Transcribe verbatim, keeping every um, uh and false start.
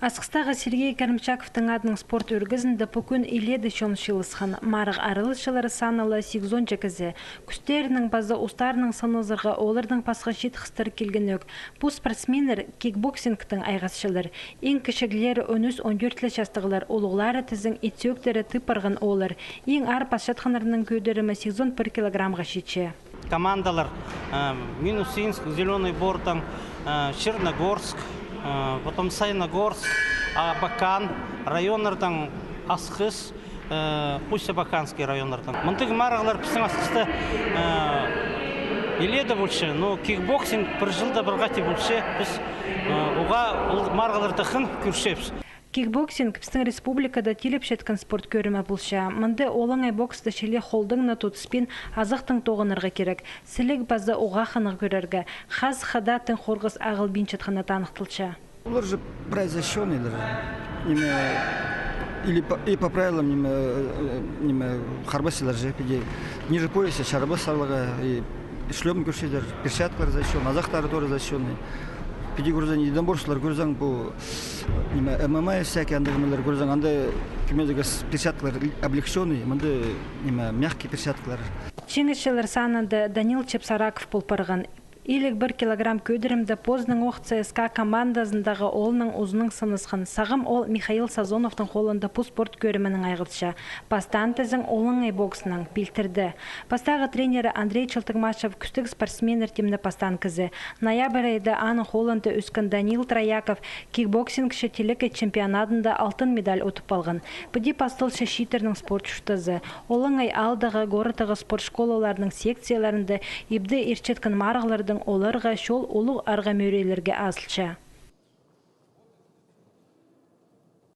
Асхыстағы Сергей Карамчаковтың адынаң спорт ӧргізінде пу кӱн илееде чон чыылысхан. Марығ араласчылары саны ла сигізонҷа кізі. Кӱстерінің паза устарының сынызарға оларның пасха чиит хыстары килгенӧк. Пу спортсменнер кикбоксингтең айғасчалар. Иң кічіглері он ӱс, он тӧрт ле частығлар, улуғлары тізең ит сӧӧктері тіп парған ооллар. Иң аар пасчатханнарның кӧдірімі сигізон пір килограммға читче. Командалар, э, Минусинск, Зелёный Бортаң, э, Черногорск, э, потом Саяногорск, Абакан районнардаң, Асхыс, э, Усть-Абаканский районнардаң. Мындағ марығлар пістің Асхыста, э, илееде полча, но кикбоксинг пір чылда пір хати полча. Піс, э, уғаа ол марығларда хынып кӧрчебіс. Кикбоксинг пістің республикада тилепчеткен спорт кӧрімі полча. Мында олаңай бокста чіли холдың на тудыспин, азахтаң тоғынарға кирек. Сіліг паза уғаа хынығ кӧрерге. Хас хада тың хорғыс ағылбинчатханы таныхталча. Олар же прай защищённыйлар. Ниме, или по, и по правилам, ниме, э, ниме, харбасчалар же, піди, ниже пояса чарабас саларға, и шлем кӧрчелер, перчаткалар защищённый, азахтары тоже защищённый. Піди кӧрзең, единоборстволар кӧрзең, пу, ниме, М М А всякий андағ нимелер кӧрзең, анда кӧмедегі с-, перчаткалар облегчённый, мында, ниме, мягкий перчаткалар. Чиңісчілер санында Данил Чепсараков пол парған. Илиг пір килограмм кӧдірімде позының ох Ц С К А командазындағы оолның узынаң сынысхан. Сағам ол Михаил Сазоновтың холында пу спорт кӧрімінең айғасча. Пастаан тізең олаңай боксынаң пилтірді. Пастағы тренері Андрей Челтыгмашев кӱстіг спортсменнер тимнеп пастаан кізі. Ноябрь айда аның холында ӧскен Данил Трояков кикбоксингче тилекей чемпионадында алтын медаль утып алған. Піди пасталча чииттернің спорт чуртазы. Олаңай аалдағы, городтағы спорт школаларының секцияларында ибде иртчеткен марығлардаң оларға чол улуғ арға-мӧрейлерге азылча.